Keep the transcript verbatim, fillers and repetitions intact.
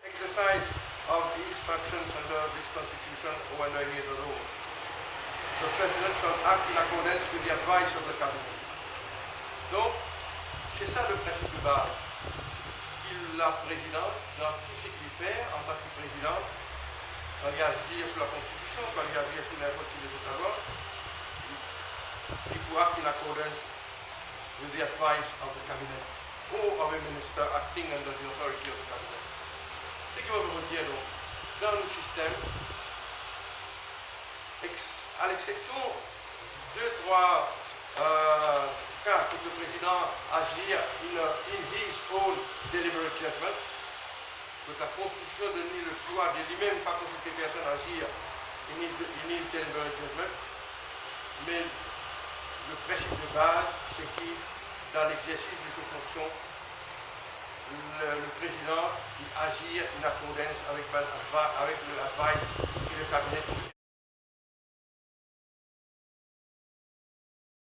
Exercise of his functions under this constitution or under any other law. The president shall act in accordance with the advice of the cabinet. Donk, se sa le prinsip de baz. Ki le prezidan, dan tou seki li fer, antan ki prezidan, kan li azir sou lakonstitision, kan li azir sou ninport ki lezot lalwa, li, li pou act in accordance with the advice of the cabinet or of a minister acting under the authority of the cabinet. Seki mo pe dir, donk, dan nou sistem, ex-, a lexsepsion de trwa, euh, ka kot le prezidan azir in, in his own deliberate judgment, kot lakonstitision donn li le drwa de limem, pa konsilte personn, azir in his, in his deliberate judgment. Me le prinsip de baz, se ki dan lexersis de so fonksion, le, le prezidan, li azir in accordance avek bann adva-, avek le advice ki le kabinet